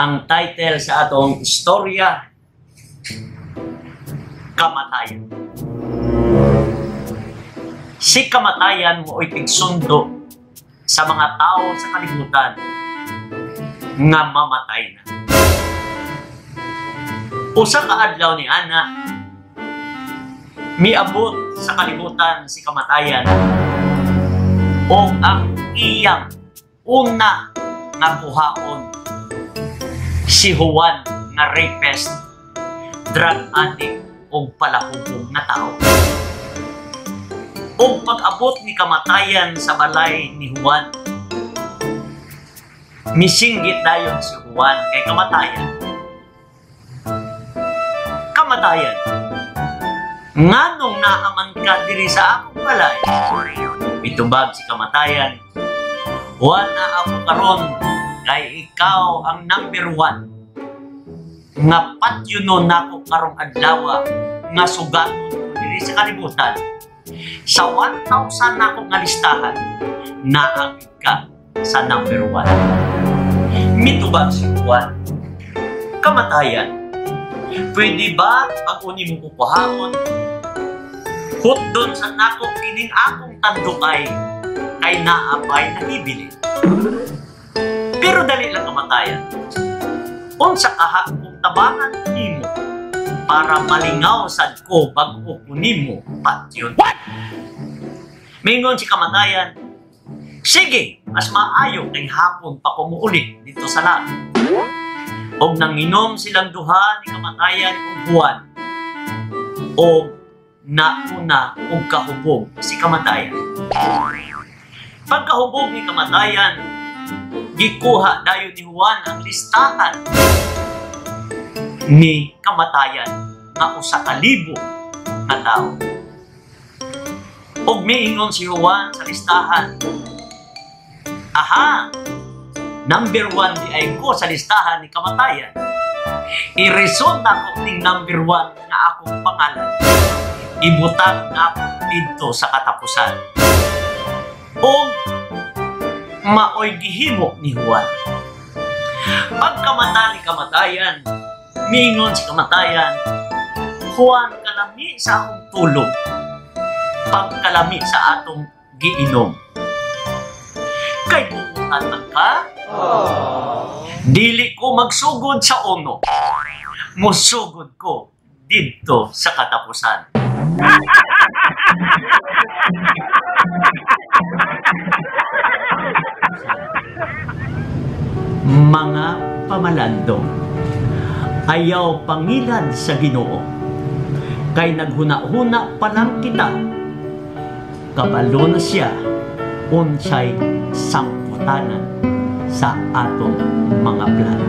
Ang title sa atong istorya, Kamatayan. Si kamatayan mo'y tigsundo sa mga tao sa kalibutan nga mamatay na. Usa ka adlaw ni ana, miabot sa kalibutan si kamatayan o ang iyang una nga kuhaon si Juan nga rapist, drug addict o palahubog nga tao. O pag-abot ni kamatayan sa balay ni Juan, misinggit dayon si Juan kay kamatayan. "Kamatayan, nganong naa man ka diri sa akong balay?" Mitubag si kamatayan, "Juan, naa ako karon kay ikaw ang number one nga patyonon nako karong adlaw nga sugaton ko diri sa kalibutan. Sa 1,000 nako nga listahan, naa gyud ka sa number one." Mitubag si Juan, "Kamatayan, pwede ba pag nimo ko kuhaon, hutdon sa nako kining akong tandukay kay naa pay nahibilin?" "Pero dali lang, kamatayan. Unsa kaha kung tabangan nimo para malingaw sad ko bag-o ko nimo patyon?" What? Mingon si kamatayan, "Sige, mas maayo kay hapon pa ko muuli didto sa langit." Og nanginom silang duha ni kamatayan ug Juan. Og nauna og kahubog si kamatayan. Pagkahubog ni kamatayan, gikuha dayon ni Juan ang listahan ni kamatayan nga 1,000 nga tao. Ug miingon si Juan sa listahan, "Aha, number one diay ko sa listahan ni kamatayan. Ireson nako ning number one nga akong pangalan. Ibutang nako didto sa katapusan." Og maoy gihimo ni Juan. Pagkamata ni kamatayan, mingon si kamatayan, "Juan, kalami sa akong tulog, pagkalami sa atong giinom. Kay buutan man ka, dili ko magsugod sa uno. Musugod ko didto sa katapusan." Mga pamalandong, ayaw pangilad sa Ginoo. Kay naghuna-huna pa lang kita, kabalo na siya unsay sangputanan sa atong mga plano.